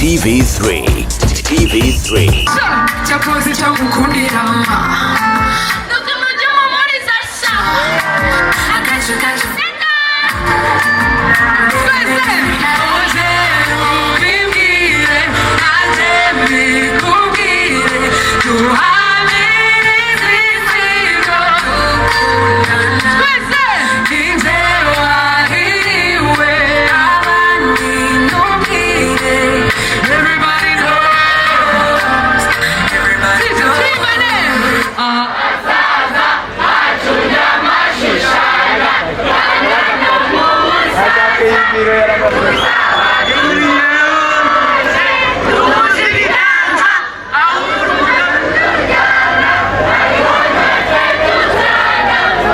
TV3. TV3. Cyakoze icyo ngukundira. Nuko mujye muri sasha. Agacu gacu. Twese. Ongera ubimbwire, nanjye mbikubwire, duhamirize isi ko dukundana. Twese. Ninjye wahiriwe, abandi ntubwire. Everybody knows, everybody knows. Turibane. Ah.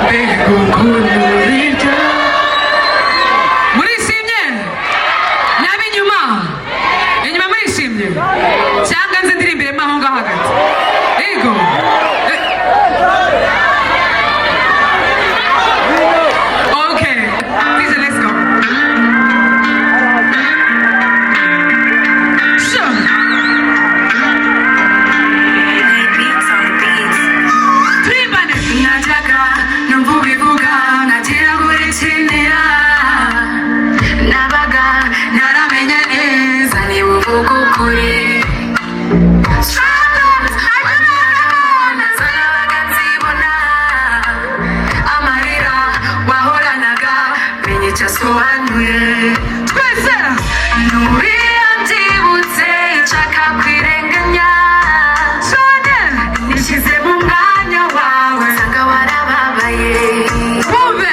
Mbega ukuntu birya. Murishimye? N'ab'inyuma, inyuma murishimye cyangwa nze ndirimbiremo aho ngaho hagati? Yego. Okay, DJ, let's go. Sure. Turirimbane. Najyaga numva ubivuga nkagira ngo urikinira, nabaga ntaramenya neza niba uvuga ukuri. Struggles, nazo nabaga nzibona, amarira wahoranaga menya icyo asobanuye. Twese. Nuriya mbyibutse nshaka kwirenganya. Cyane. Nishyize mu mwanya wawe nsanga warababaye. Bumve.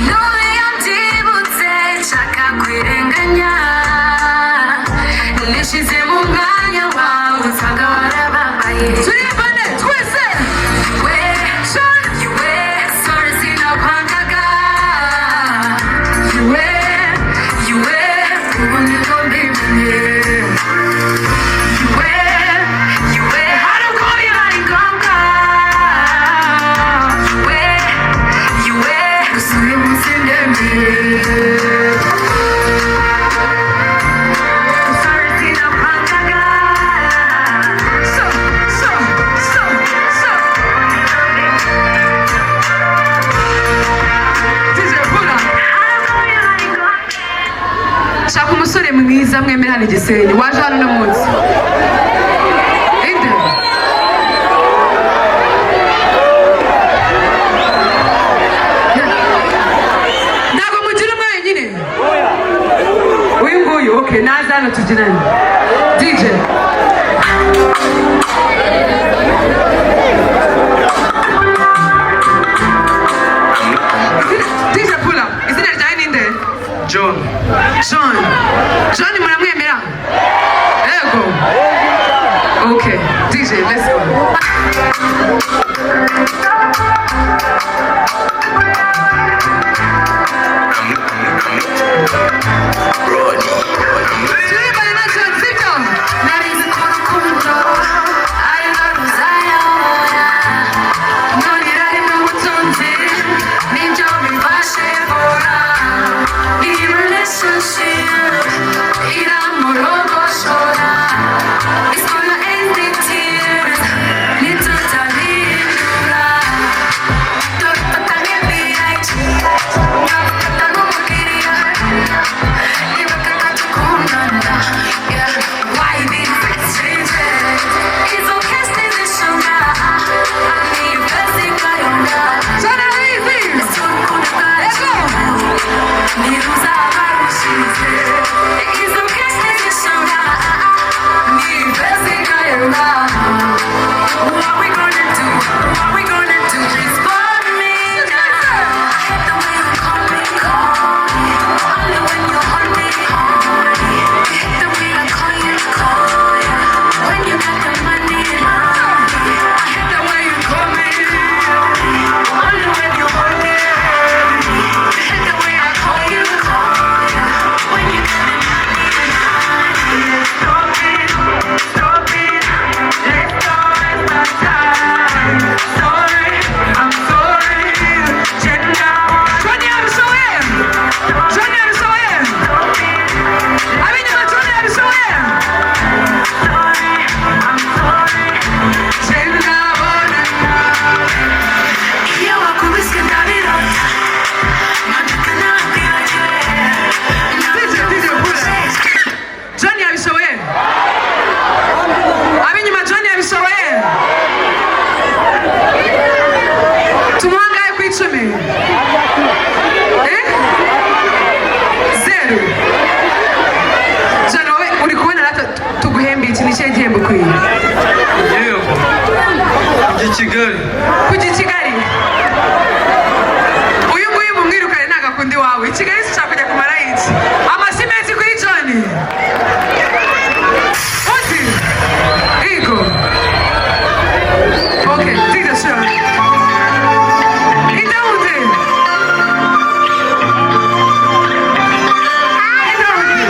Nuriya mbyibutse nshaka kwirenganya, nishyize mu mwanya wawe nsanga warababaye. Turirimbane twese. We, you, sorry, sinakwangaga. You, you, ubu nibwo mbimenye. You, you, hari ubwo bibaye ngombwa. You, you, gusa uyu munsi ndemeye. Sorry, sinakwangaga. So, so, so, so. DJ, pull up. Shaka umusore mwiza mwemera hano i Gisenyi waje hano uno munsi. Inde? Ntabwo mugira umwe wenyine? Uyu nguyu, okay, naza hano tugirane. DJ. DJ, pull up. Izina ryawe ni nde? John. John. John muramwemera? Yego. Okay, DJ, let's go. Turirimbane na John, sibyo? Narizi ko urukundo ari rwo ruzayobora, none irari n'ubutunzi nibyo bimfashe vora. Iyi relationship iramurogoshora. It's gonna end it. Kimwe? Eh? Zeru. Jana, wowe uri kubona natwe tuguhembe iki? Ni ikihe gihembo ukwiye? Igihembo kujya i Kigali. Kujya i Kigali. Uyu nguyu mumwirukane, ntabwo akunda iwawe i Kigali. Ushaka kujya kumara iki? Amashyi menshi kuri John. Undi Igo. Okay, take the shot. Indawundi. Indawundi.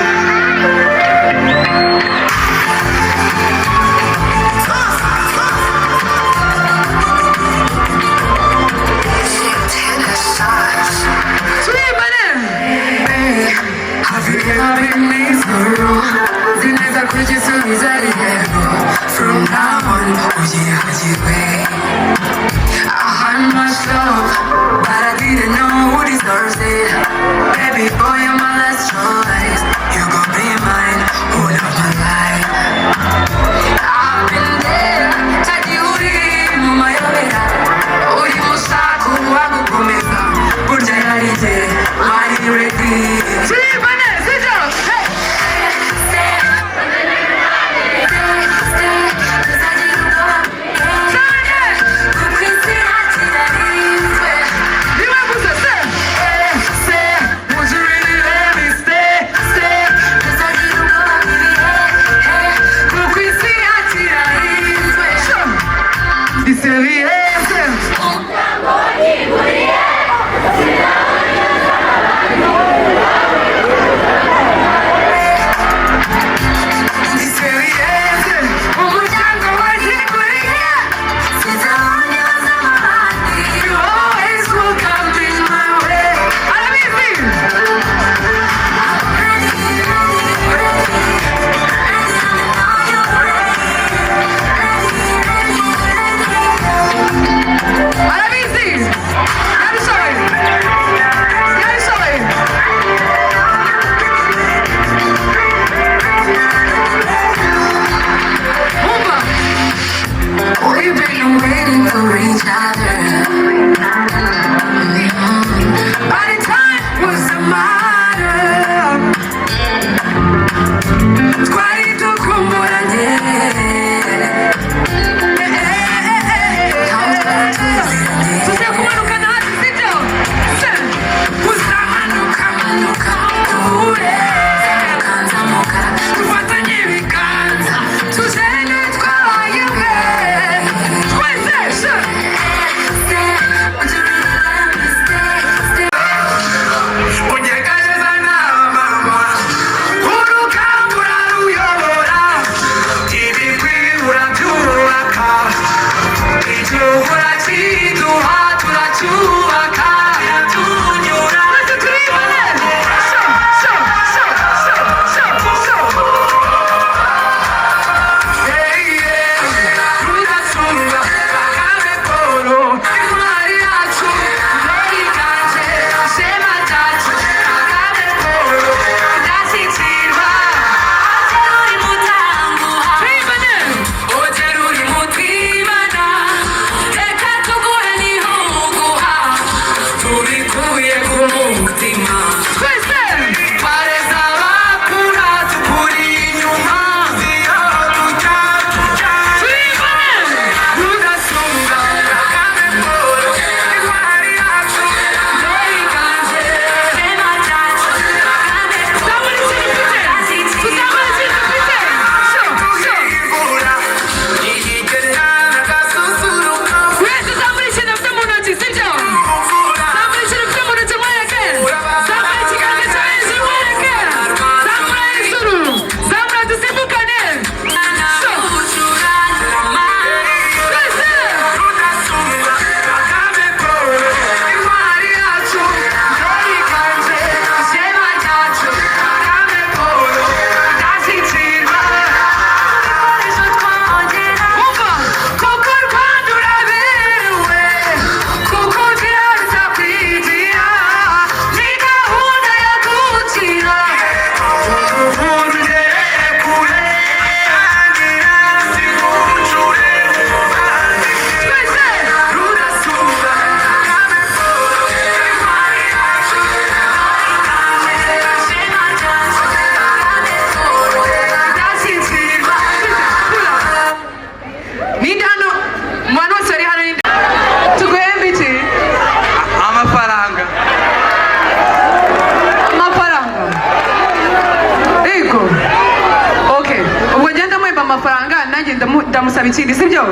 Amafaranga nanjye ndamusaba ikindi, sibyo?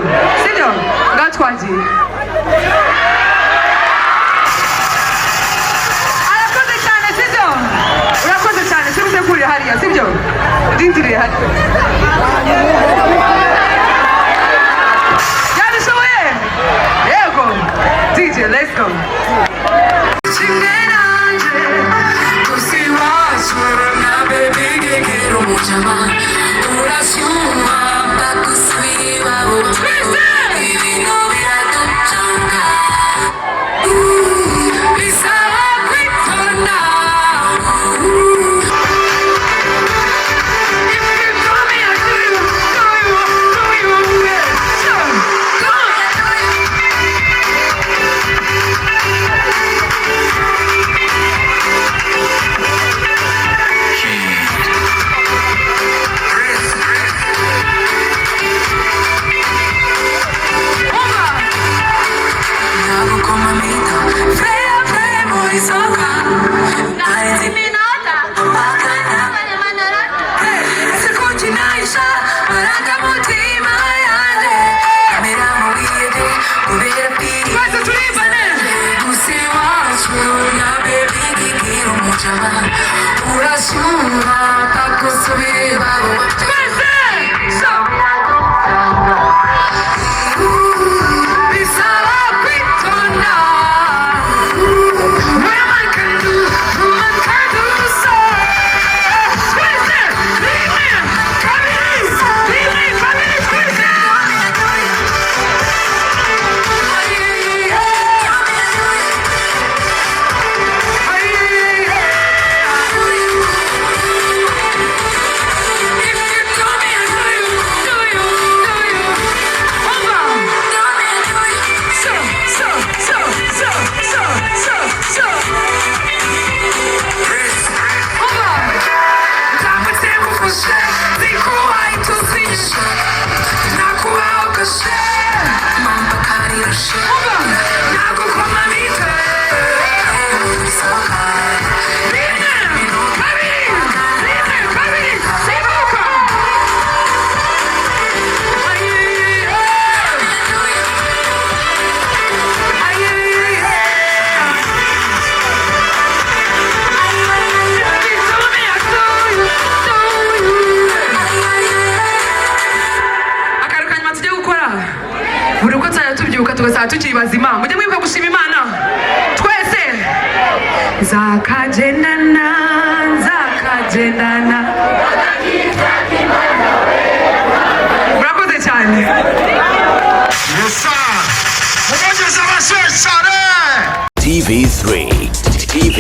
Sibyo? Ngaho twagiye. Arakoze cyane, sibyo? Urakoze cyane. Sibyo, kurira hariya, sibyo? Ndindiriye hariya. Yabishoboye. Yego, DJ, let's go. Kimwe nanjye gusa iwacu na baby gegera umujama urashyuha bagusiba. Twese ibintu biraducanga, bisaba kwitonda. If you call me, I do you, do you, do you, yeah. So, come on. Umva. Nagukoma mito freya freya muri soka narenze iminota sikukinisha marangamutima yanjye kamera mubiyede kubera piri. Twese turibane. Gusa iwacu na baby gigira umujama urashyuha bakosubira. Twese. So. Bisaba kwitonda. Woman can do, woman can do so. Twese. Rimwe, kabiri, rimwe, kabiri, twese. If you do me, I do you, do you, do you. Umva. So, so, so, so, so, so, so. Umva. Ndamutse ngufashe zikubaye tuzinyishe nakubogoshe mamba karirashe nagukoma mitwe. Rimwe, kabiri, rimwe, kabiri, simbuka. Ayi, ayi. If you do me, I do you, do you. Akantu ka nyuma tujye gukora, buri uko tuzajya tubyuka tugasanga tukiri bazima, mujye mwibuka gushima Imana. Twese, nzakagendana, nzakagendana. Murakoze cyane. Yes, sir. Mubongeze amashyi cyane. TV3. TV